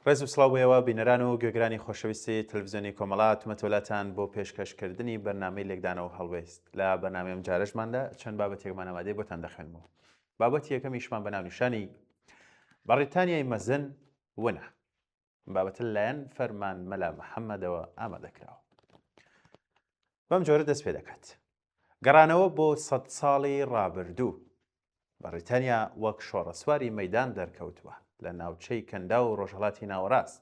ڕێز و سڵاو بۆ ئێوە بینەران و گوێگرانی خۆشەویستی تەلەفزیۆنی کۆمەڵە هاتومەتەوە لاتان بۆ پێشکەشکردنی بەرنامەی لێکدانەوە هەڵوێست لە بەرنامەی ئەم جارەشماندا چەند بابەتێکمان ئامادەی بۆتان دەخوێنمەوە بابەتی یەکەمیشمان بە ناونیشانی بەڕیتانیای مەزن ونە بابەتە لەلایەن فەرمان مەلا محەممەدەوە ئامادەکراوە بەم جۆرە دەست پێ دەکات گەڕانەوە بۆ سەد ساڵی ڕابردوو بەڕیتانیا وەک شۆڕەسواری مەدان دەرکەوتووە لە ناوچەی کەنداو و ڕۆژهەڵاتی ناوەڕاست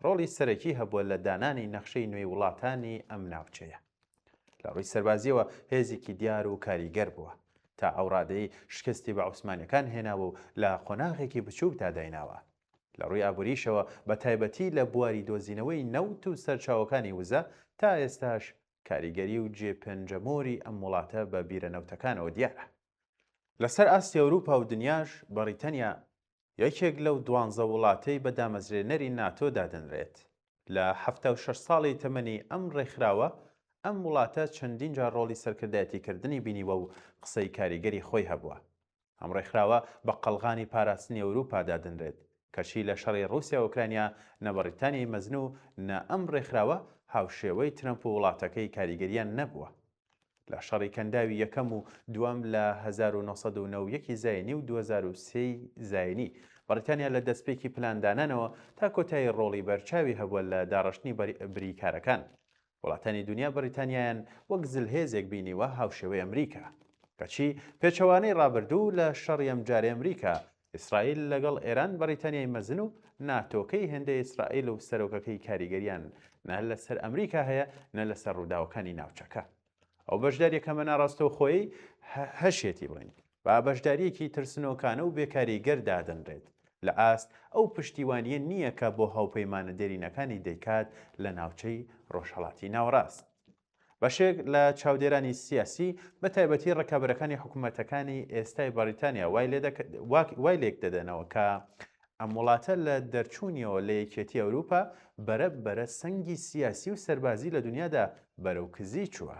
ڕۆڵی سەرەکی هەبووە لە دانانی نەخشەی نوێی وڵاتانی ئەم ناوچەیە لە ڕووی سەربازیەوە هێزێکی دیار و کاریگەر بووە تا ئەو ڕادەی شکستی بە عوسمانەکان هێناوە و لە قۆناغێکی بچووکدا دایناوە لە ڕووی ئابووریشەوە بە تایبەتی لە بواری دۆزینەوەی نەوت و سەرچاوەکانی وزە تا ئێستاش کاریگەری و جێ پەنجەمۆری ئەم وڵاتە بە بیرە نەوتەکانەوە دیارە. لەسەر ئاستی ئەوروپا و دنیاش بەڕیتەنیا یەکێک لەو دوانزە وڵاتەی بە دامەزرێنەری ناتۆ دادەنرێت. لە 76 ساڵی تەمەنی ئەم ڕێکخراوە ئەم وڵاتە چەندین جار ڕۆڵی سەرکردایەتیکردنی بینیوە و قسەی کاریگەری خۆی هەبووە. ئەم ڕێکخراوە بە قەڵغانی پاراستنی ئەوروپا دادەنرێت، کەچی لە شەڕی ڕووسیا ئۆکرانیا نە بەڕیتانیای مەزن و نە ئەم ڕێکخراوە هاوشێوەی ترەمپ و وڵاتەکەی کاریگەریان نەبووە. لە شەڕی کەنداوی یەکەم و دووەم لە 1991 زاینی و 2003 زاینی، بەڕیتانیا لە دەستپێکی پلاندانانەوە تا کۆتایی ڕۆڵی بەرچاوی هەبووە لە داڕشتنی بریکارەکان. وڵاتانی دونیا بەڕیتانیایان وەک زلهێزێک بینیوە هاوشێوەی ئەمریکا. کەچی پێچەوانەی ڕابردوو لە شەڕی ئەمجارەی ئەمریکا، ئیسرائیل لەگەڵ ئێران بەڕیتانیای مەزن و ناتۆکەی هێندەی ئیسرائیل و سەرۆکەکەی کاریگەریان نە لەسەر ئەمریکا هەیە نە لەسەر ڕووداوەکانی ناوچەکە. ئەو بەشداریە کەمە ناڕاستەوخۆیەی هەشێتی بڵێین بە بەشدارییەکی ترسنۆکانە و بێکاریگەر دادەنرێت، لە ئاست ئەو پشتیوانییە نییە کە بۆ هاوپەیمانە دێرینەکانی دەیکات لە ناوچەی ڕۆژهەڵاتی ناوەڕاست. بەشێک لە چاودێرانی سیاسی، بە تایبەتی ڕکابەرەکانی حکوومەتەکانی ئێستای بەڕیتانیا وای لێک دەدەنەوە کە ئەم وڵاتە لە دەرچوونیەوە لە یەکێتی ئەوروپا بەرە بەرە سەنگی سیاسی و سەربازی لە دنیادا بەرەو کزی چووە.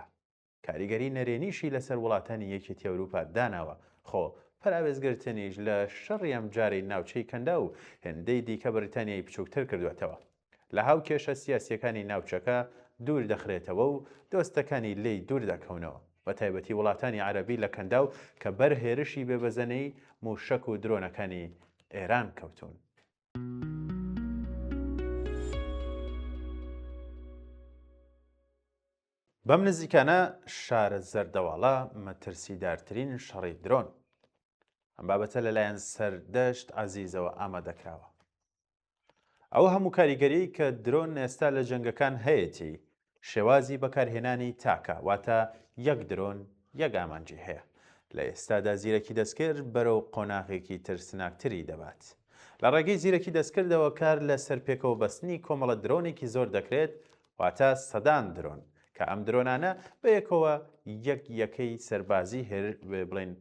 کاریگەری نەرێنیشی لەسەر وڵاتانی یەکێتی ئەوروپا داناوە، خۆ پەراوێزگرتنیش لە شەڕی ئەمجارەی ناوچەی کەنداو هێندەی دیکە بەریتانیای بچووکتر کردووەتەوە. لە هاوکێشە سیاسییەکانی ناوچەکە دوور دەخرێتەوە و دۆستەکانی لێی دوور دەکەونەوە، بەتایبەتی وڵاتانی عەرەبی لە کەنداو کە بەر هێرشی بێبەزەنەی مووشەک و درۆنەکانی ئێران کەوتوون. بەم نزیکانە شارە زەردەواڵە مەترسیدارترین شەڕی درۆن. ئەم بابەتە لەلایەن سەردەشت عەزیزەوە ئامادەکراوە. ئەو هەموو کاریگەریی کە درۆن ئێستا لە جەنگەکان هەیەتی، شێوازی بەکارهێنانی تاکە، واتە یەک درۆن یەک ئامانجی هەیە. لە ئێستادا زیرەکی دەستکرد بەرەو قۆناغێکی ترسناکتری دەبات. لە ڕێگەی زیرەکی دەستکردەوە کار لەسەر پێکەوەبەستنی کۆمەڵە درۆنێکی زۆر دەکرێت، واتە سەدان درۆن، کە ئەم درۆنانە بەیەکەوە یەک یەکەی سەربازی بڵێین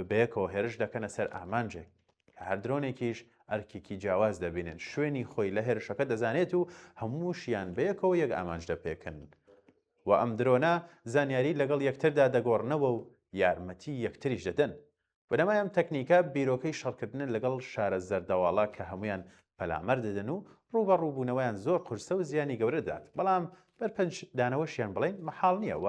بەیەکەوە هێرش دەکەنە سەر ئامانجێک، کە هەر درۆنێکیش ئەرکێکی جیاواز دەبینن، شوێنی خۆی لە هێرشەکە دەزانێت و هەمووشیان بەیەکەوە یەک ئامانج دەپێکن و ئەم درۆنە زانیاری لەگەڵ یەکتردا دەگۆڕنەوە و یارمەتی یەکتریش دەدەن. بنەمای ئەم تەکنیکە بیرۆکەی شەڕکردنە لەگەڵ شارە زەردەواڵە کە هەموویان پەلامار دەدەن و ڕووبەڕووبوونەوەیان زۆر قورسە و زیانی گەورە دەدات، بەڵام بەرپەرچدانەوەشیان بڵێین مەحاڵ نییە و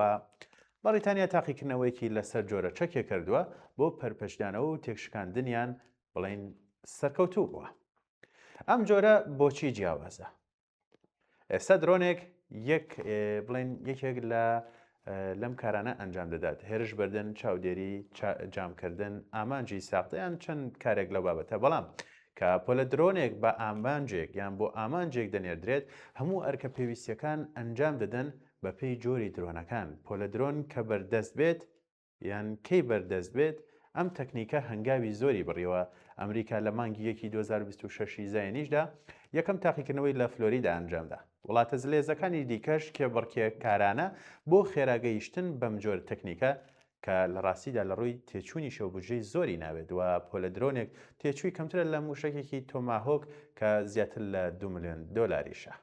بەڕیتانیا تاقیکردنەوەیەکی لەسەر جۆرە چەکێک کردووە بۆ پەرپەچدانەوە و تێکشکاندنیان بڵێین سەرکەوتوو بووە. ئەم جۆرە بۆچی جیاوازە؟ ئێستا درۆنێک یەک بڵێن یەکێک لە لەم کارانە ئەنجام دەدات هێرش بردن چاودێری جامکردن ئامانجی ساختەیان چەند کارێک لەو بابەتە بەڵام کە پۆلە درۆنێک بە ئامانجێک یان بۆ ئامانجێک دەنێردرێت هەموو ئەرکە پێویستیەکان ئەنجام دەدەن بەپێی جۆری درۆنەکان پۆلە درۆن کە بەردەست بێت یان کەی بەردەست بێت، ئەم تەکنیکە هەنگاوی زۆری بڕیوە، ئەمریکا لە مانگی یەکی 2026 ی زایینیشدا یەکەم تاقیکردنەوەی لە فلۆریدا ئەنجامدا. وڵاتە زلهێزەکانی دیکەش کێبڕکێکارانە بۆ خێرا گەیشتن بەم جۆرە تەکنیکە کە لە ڕاستیدا لە ڕووی تێچوونیشەوە بودجەی زۆری ناوێت و پۆلە درۆنێک تێچووی کەمترە لە مووشەکێکی تۆماهۆک کە زیاتر لە دوو ملیۆن دۆلاریشە.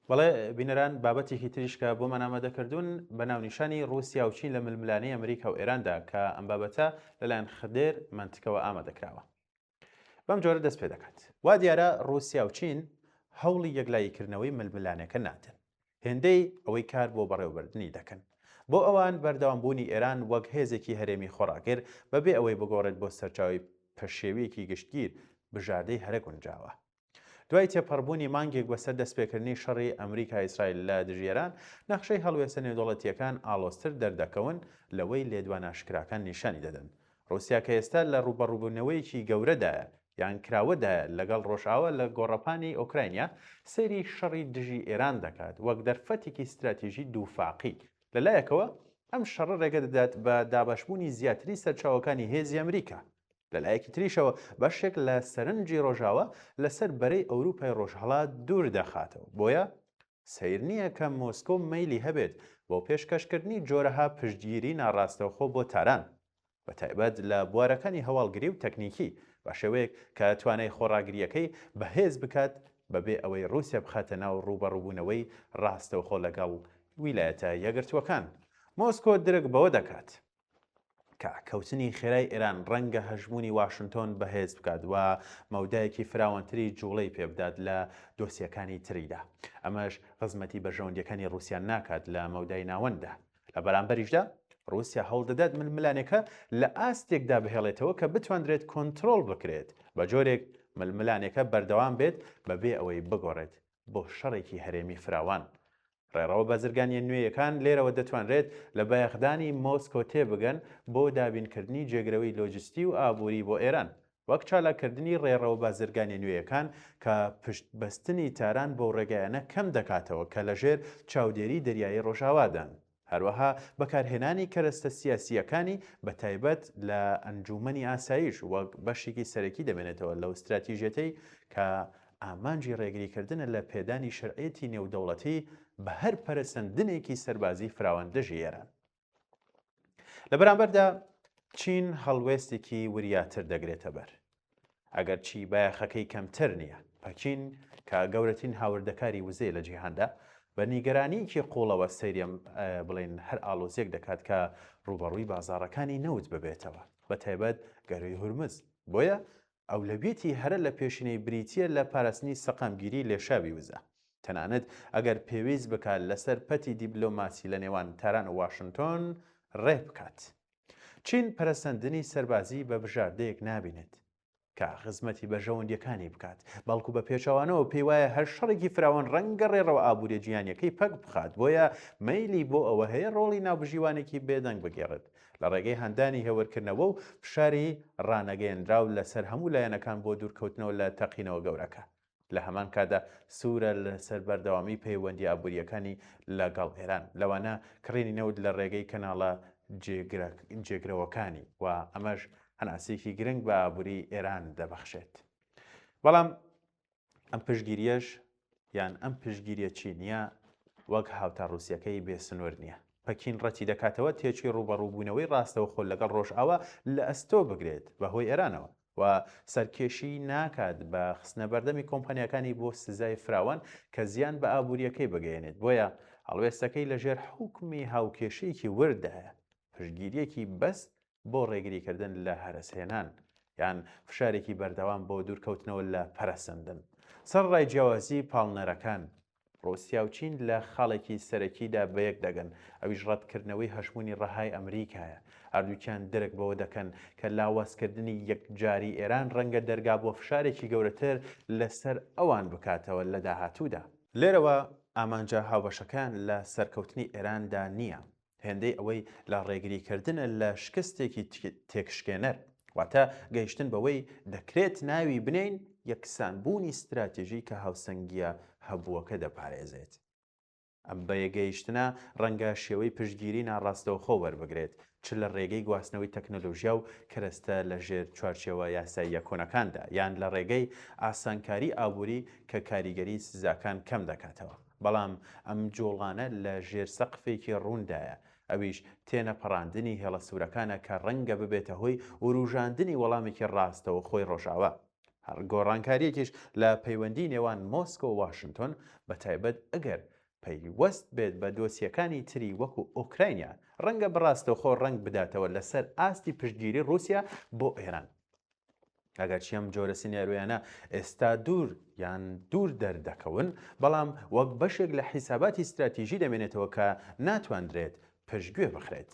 بەڵێ بینەران بابەتێکی تریش کە بۆمان ئامادە کردوون بە ناونیشانی ڕووسیا و چین لە ململانێی ئەمریکا و ئێراندا کە ئەم بابەتە لەلایەن خدر مەنتکەوە ئامادە کراوە. بەم جۆرە دەست پێ دەکات. وا دیارە ڕووسیا و چین هەوڵی یەکلاییکردنەوەی ململانێکە نادەن، هێندەی ئەوەی کار بۆ بەڕێوەبردنی دەکەن. بۆ ئەوان بەردەوامبوونی ئێران وەک هێزێکی هەرێمی خۆڕاگر بەبێ ئەوەی بگۆڕێت بۆ سەرچاوەی پەشێوییەکی گشتگیر، بژاردەی هەرە گونجاوە. دوای تێپەڕبوونی مانگێک بەسەر دەستپێکردنی شەڕی ئەمریکا-ئیسرائیل لە دژی ئێران، نەخشەی هەڵوێستە نێودەوڵەتییەکان ئاڵۆزتر دەردەکەون لەوەی لێدوانە ئاشکراکان نیشانی دەدەن. ڕووسیا کە ئێستا لە ڕووبەڕووبوونەوەیەکی گەورەدایە یان کراوەدایە لەگەڵ ڕۆژئاوا لە گۆڕەپانی ئۆکراینیا، سەیری شەڕی دژی ئێران دەکات وەک دەرفەتێکی ستراتیژی دووفاقی. لە لایەکەوە ئەم شەڕە ڕێگە دەدات بە دابەشبوونی زیاتری سەرچاوەکانی هێزی ئەمریکا، لە لایەکی تریشەوە بەشێک لە سەرنجی ڕۆژاوا لەسەر بەرەی ئەوروپای ڕۆژهەڵات دوور دەخاتەوە، بۆیە سەیر نییە کە مۆسکۆ مەیلی هەبێت بۆ پێشکەشکردنی جۆرەها پشتگیری ناڕاستەوخۆ بۆ تاران، بە تایبەت لە بوارەکانی هەواڵگری و تەکنیکی، بە شێوەیەک کە توانای خۆڕاگرییەکەی بەهێز بکات بەبێ ئەوەی ڕووسیا بخاتە ناو ڕووبەڕووبوونەوەی ڕاستەوخۆ لەگەڵ ویلایەتە یەکگرتووەکان. مۆسکۆ درک بەوە دەکات. کە کەوتنی خێرای ئێران ڕەنگە هەژموونی واشنتۆن بەهێز بکات و مەودایەکی فراوانتری جوڵەی پێبدات لە دۆسیەکانی تریدا. ئەمەش خزمەتی بەرژەوەندییەکانی ڕووسیا ناکات لە مەودای ناوەنددا. لە بەرامبەریشدا ڕووسیا هەوڵدەدات ململانێکە لە ئاستێکدا بهێڵێتەوە کە بتواندرێت کۆنترۆڵ بکرێت، بە جۆرێک ململانێکە بەردەوام بێت بەبێ ئەوەی بگۆڕێت بۆ شەڕێکی هەرێمی فراوان. ڕێڕەوە بازرگانییە نوێیەکان لێرەوە دەتوانرێت لە بایەخدانی مۆسکۆ تێبگەن بۆ دابینکردنی جێگرەوەی لۆجستی و ئابووری بۆ ئێران، وەک چالاککردنی ڕێڕەوە بازرگانییە نوێیەکان کە پشتبەستنی تاران بەو ڕێگایانە کەم دەکاتەوە کە لەژێر چاودێری دەریایی ڕۆژاوادان. هەروەها بەکارهێنانی کەرەستە سیاسییەکانی بە تایبەت لە ئەنجوومەنی ئاسایش وەک بەشێکی سەرەکی دەمێنێتەوە لەو ستراتیژیەتەی کە ئامانجی ڕێگریکردنە لە پێدانی شەرعیەتی نێودەوڵەتی بە هەر پەرەسەندنێکی سەربازی فراوان دژی ئێران. لە بەرامبەردا چین هەڵوێستێکی وریاتر دەگرێتەبەر. ئەگەرچی بایەخەکەی کەمتر نییە. پەکین کە گەورەترین هاوردەکاری وزەیە لە جیهاندا، بە نیگەرانییەکی قووڵەوە سەیری ئەم بڵێین هەر ئاڵۆزییەک دەکات کە ڕووبەڕووی بازاڕەکانی نەوت ببێتەوە، بەتایبەت گەرووی هورمز. بۆیە ئەولەویەتی هەرە لە پێشینەی بریتییە لە پاراستنی سەقامگیری لێشاوی وزە، تەنانەت ئەگەر پێویست بکات لەسەر پەتی دیبلۆماسی لە نێوان تاران و واشنتۆن ڕێ بکات. چین پەرەسەندنی سەربازی بە بژاردەیەک نابینێت کە خزمەتی بەرژەوەندییەکانی بکات، بەڵکو بە پێچەوانەوە پێیوایە هەر شەڕێکی فراوان ڕەنگە ڕێڕەوە ئابووریە جیهانییەکەی پەک بخات، بۆیە مەیلی بۆ ئەوە هەیە ڕۆڵی ناوبژیوانێکی بێدەنگ بگێڕێت لە ڕێگەی هاندانی هێورکردنەوە و فشاری ڕانەگەیەنراو لەسەر هەموو لایەنەکان بۆ دوورکەوتنەوە لە تەقینەوە گەورەکە. لە هەمان کاتدا سوورە لەسەر بەردەوامی پەیوەندییە ئابوورییەکانی لەگەڵ ئێران، لەوانە کڕینی نەوت لە ڕێگەی کەناڵە جێگرەوەکانی و ئەمەش هەناسەیەکی گرنگ بە ئابووری ئێران دەبەخشێت. بەڵام ئەم پشتگیرییەش یان ئەم پشتگیرییە چینییە وەک هاوتا ڕووسییەکەی بێ سنوور نییە. پەکین ڕەتی دەکاتەوە تێچووی ڕووبەڕووبوونەوەی ڕاستەوخۆ لەگەڵ ڕۆژئاوا لە ئەستۆ بگرێت بەهۆی ئێرانەوە. و سەرکێشی ناکات بە خستنە بەردەمی کۆمپانیاکانی بۆ سزای فراوان کە زیان بە ئابوورییەکەی بگەیەنێت، بۆیە هەڵوێستەکەی لەژێر حوکمی هاوکێشەیەکی ورددایە، پشتگیرییەکی بەس بۆ ڕێگریکردن لە هەرەسهێنان، یان فشارێکی بەردەوام بۆ دوورکەوتنەوە لە پەرەسەندن. سەرەڕای جیاوازی پاڵنەرەکان، ڕووسیا و چین لە خاڵێکی سەرەکیدا بەیەک دەگەن، ئەویش ڕەتکردنەوەی هەژموونی ڕەهای ئەمریکایە. هەردووکیان درک بەوە دەکەن کە لاوازکردنی یەکجاری ئێران ڕەنگە دەرگا بۆ فشارێکی گەورەتر لەسەر ئەوان بکاتەوە لە داهاتوودا. لێرەوە ئامانجە هاوبەشەکەیان لە سەرکەوتنی ئێراندا نییە، هێندەی ئەوەی لە ڕێگریکردنە لە شکستێکی تێکشکێنەر، واتە گەیشتن بەوەی دەکرێت ناوی بنێین یەکسانبوونی ستراتیژی کە هاوسەنگییە هەبووەکە دەپارێزێت. ئەم بەیەکگەیشتنە ڕەنگە شێوەی پشتگیری ناڕاستەوخۆ وەربگرێت، چ لە ڕێگەی گواستنەوەی تەکنەلۆژیا و کەرەستە لە ژێر چوارچێوە یاساییە کۆنەکاندا، یان لە ڕێگەی ئاسانکاری ئابووری کە کاریگەری سزاکان کەم دەکاتەوە. بەڵام ئەم جوڵانە لە ژێر سەقفێکی ڕووندایە، ئەویش تێنەپەڕاندنی هێڵە سوورەکانە کە ڕەنگە ببێتە هۆی وروژاندنی وەڵامێکی ڕاستەوخۆی ڕۆژاوا. هەر گۆڕانکارییەکیش لە پەیوەندی نێوان مۆسکۆ و واشنتۆن، بەتایبەت ئەگەر پەیوەست بێت بە دۆسیەکانی تری وەکو ئۆکراینیا، ڕەنگە بە ڕاستەوخۆ ڕەنگ بداتەوە لەسەر ئاستی پشتگیری ڕووسیا بۆ ئێران. ئەگەرچی ئەم جۆرە سیناریۆیانە ئێستا دوور یان دوور دەردەکەون، بەڵام وەک بەشێک لە حیساباتی ستراتیژی دەمێنێتەوە کە ناتواندرێت پشتگوێ بخرێت.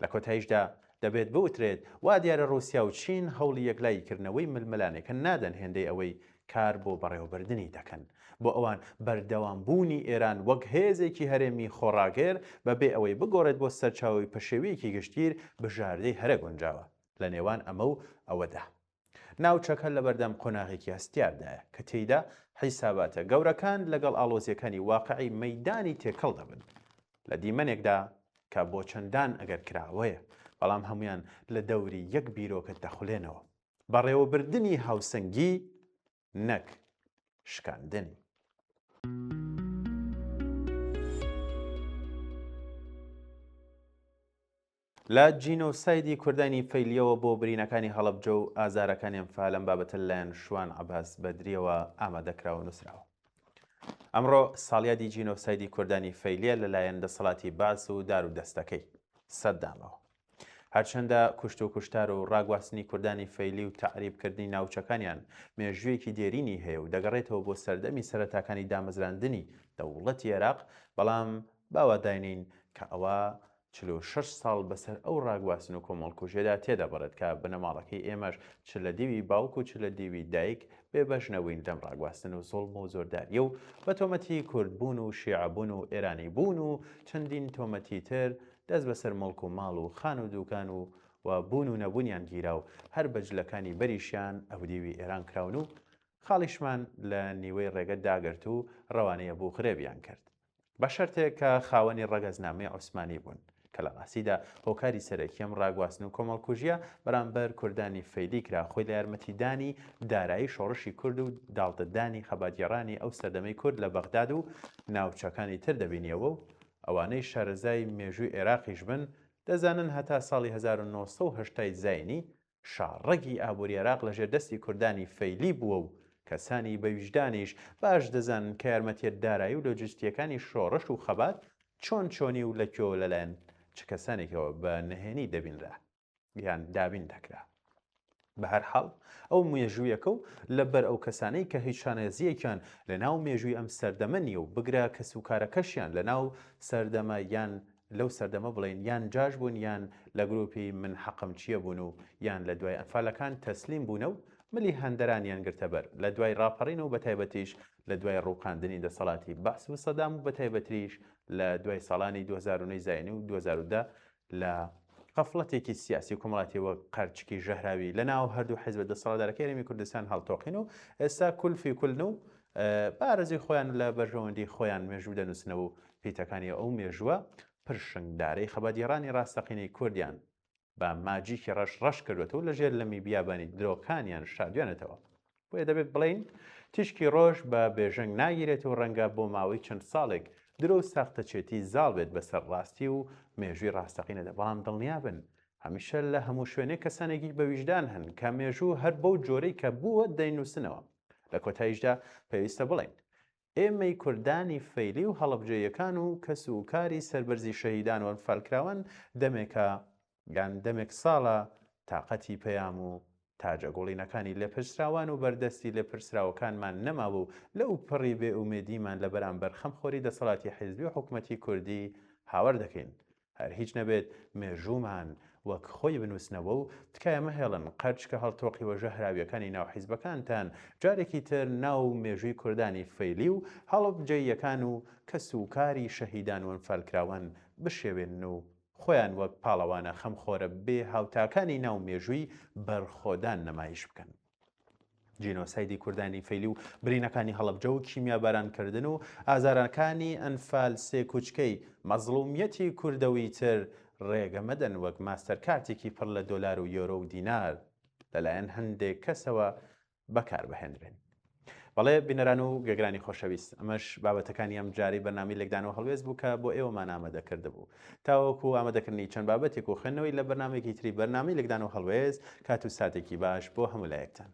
لە کۆتاییشدا دەبێت بوترێت وا دیارە ڕووسیا و چین هەوڵی یەکلاییکردنەوەی ململانێکە نادەن هێندەی ئەوەی کار بۆ بەڕێوەبردنی دەکەن. بۆ ئەوان بەردەوامبوونی ئێران وەک هێزێکی هەرێمی خۆڕاگر بەبێ ئەوەی بگۆڕێت بۆ سەرچاوەی پەشێوییەکی گشتگیر بژاردەی هەرە گونجاوە لە نێوان ئەمە و ئەوەدا. ناوچەکە لەبەردەم قۆناغێکی هەستیاردایە کە تێیدا حیساباتە گەورەکان لەگەڵ ئاڵۆزییەکانی واقعی مەیدانی تێکەڵ دەبن لە دیمەنێکدا کە بۆ چەندان ئەگەر کراوەیە، بەڵام هەموویان لە دەوری یەک بیرۆکە دەخولێنەوە، بەڕێوەبردنی هاوسەنگی نەک شکاندنی. لە جینۆسایدی کوردانی فەیلییەوە بۆ برینەکانی هەڵەبجە و ئازارەکانی ئەنفال ئەم بابەتە لەلایەن شوان عەباس بەدرییەوە ئامادەکرا و نووسراوە. ئەمڕۆ ساڵیادی جینۆسایدی کوردانی فەیلییە لەلایەن دەسەڵاتی بەعس و دارودەستەکەی سەددامەوە. هەرچەندە کوشت و کوشتار و ڕاگواستنی کوردانی فەیلی و تەعریبکردنی ناوچەکانیان مێژوویەکی دێرینی هەیە و دەگەڕێتەوە بۆ سەردەمی سەرەتاکانی دامەزراندنی دەوڵەتی عێراق، بەڵام با وا داینێین کە ئەوە 46 ساڵ بەسەر ئەو ڕاگواستن و کۆمەڵکوژیەدا تێدەپەڕێت کە بنەماڵەکەی ئێمەش چ لە دیوی باوک و چ لە دیوی دایک بێبەش نەبووین لەم ڕاگواستن و زوڵم و زۆرداریە و بە تۆمەتی کوردبوون و شیعەبوون و ئێرانی بوون و چەندین تۆمەتی تر دەست بەسەر موڵک و ماڵ و خان و دوکان و و بوون و نەبوونیان گیرا و هەر بە جلەکانی بەریشیان ئەودیوی ئێران کراون و خاڵیشمان لە نیوەی ڕێگە داگرت و ڕەوانەی ئەبوغرێبیان کرد. بە شەرتێک کە خاوەنی ڕەگەزنامەی عوسمانی بوون، کە لە ڕاستیدا هۆکاری سەرەکی ئەم ڕاگواستن و کۆمەڵکوژییە بەرامبەر کوردانی فەیلی کرا خۆی لە یارمەتیدانی دارایی شۆڕشی کورد و داڵدەدانی خەباتگێڕانی ئەو سەردەمەی کورد لە بەغداد و ناوچەکانی تر دەبینیەوە و ئەوانەی شارەزای مێژووی عێراقیش بن دەزانن هەتا ساڵی 1980 ی زاینی شاڕەگی ئابووری عێراق لەژێر دەستی کوردانی فەیلی بووە و کەسانی بە ویژدانیش باش دەزانن کە یارمەتیە دارایی و لۆجستییەکانی شۆڕش و خەبات چۆن چۆنی و لە کوێوە لەلایەن چ کەسانێکەوە بە نهێنی دەبینرا یان دابین دەکرا. بە هەر حاڵ ئەو مێژوویەکە و لەبەر ئەو کەسانەی کە هیچ شانازییەکیان لە ناو مێژووی ئەم سەردەمە نییە و بگرە کەسوکارەکەشیان لە ناو سەردەمە یان لەو سەردەمە بڵێین یان جاش بوون یان لە گروپی من حەقم چیە بوون و یان لە دوای ئەنفالەکان تەسلیم بوونە و ملی هەندەرانیان گرتە بەر لە دوای ڕاپەڕین و بەتایبەتیش لە دوای ڕووخاندنی دەسەڵاتی بەعس و سەدام و بەتایبەتریش لە دوای ساڵانی 2009 زاینی و 2010 لە غەفڵەتێکی سیاسی و کۆمەڵاتی وەک قەرچکی ژەهراوی لە ناو هەردوو حیزبە دەسەڵاتدارەکەی هەرێمی کوردستان هەڵتۆقین و ئێستا کول فی کولن و بە ئارەزووی خۆیان و لە بەرژەوەندی خۆیان مێژوو دەنووسنەوە و پیتەکانی ئەو مێژووە پرشنگدارەی خەباتگێڕانی ڕاستەقینەی کوردیان بە ماجیکی ڕەش ڕەش کردوەتەوە لە ژێر لەمی بیابانی درۆکانیان شاردویانەتەوە. بۆیە دەبێت بڵێین تیشکی ڕۆژ بە بێژەنگ ناگیرێت و ڕەنگە بۆ ماوەی چەند ساڵێک درۆ و ساختەچێتی زاڵ بێت بەسەر ڕاستی و مێژووی ڕاستەقینەدا، بەڵام دڵنیابن هەمیشە لە هەموو شوێنێک کەسانێکی بە ویژدان هەن کە مێژوو هەر بەو جۆرەی کە بووە دەینووسنەوە. لە کۆتاییشدا پێویستە بڵێین ئێمەی کوردانی فەیلی و هەڵەبجەییەکان و کەس و کاری سەربەرزی شەهیدان و ئەنفالکراوان دەمێکە یان دەمێک ساڵە تاقەتی پەیام و تاجە گوڵینەکانی لێپرسراوان و بەردەستی لێپرسراوەکانمان نەماوە و لەو پەڕی بێ ئومێدیمان لە بەرامبەر خەمخۆری دەسەڵاتی حیزبی و حکومەتی کوردی هاوار دەکەین هەر هیچ نەبێت مێژوومان وەک خۆی بنووسنەوە و تکایە مەهێڵن قەرچکە هەڵتۆقیوە ژەهراویەکانی ناو حیزبەکانتان جارێکی تر ناو مێژووی کوردانی فەیلی و هەڵەبجەییەکان و کەس و کاری شەهیدان و ئەنفالکراوان بشێوێنن و خۆیان وەک پاڵەوانە خەمخۆرە بێ هاوتاکانی ناو مێژووی بەرخۆدان نەمایش بکەن. جینۆسایدی کوردانی فەیلی و برینەکانی هەڵەبجە و کیمیابارانکردن و ئازارەکانی ئەنفال سێکوچکەی مەزڵومیەتی کوردە و ئیتر ڕێگە مەدەن وەک ماستەرکارتێکی پڕ لە دۆلار و یۆرۆ و دینار لەلایەن هەندێک کەسەوە بەکاربهێنرێن. بەڵێ بینەران و گوێگرانی خۆشەویست ئەمەش بابەتەکانی ئەم جارەی بەرنامەی لێکدانەوە هەڵوێست بوو کە بۆ ئێوەمان ئامادەکردبوو تاوەکو ئامادەکردنی چەند بابەتێک و خوێندنەوەی لە بەرنامەیەکی تری بەرنامەی لێکدانەوە هەڵوێست کات و ساتێکی باش بۆ هەموو لایەکتان.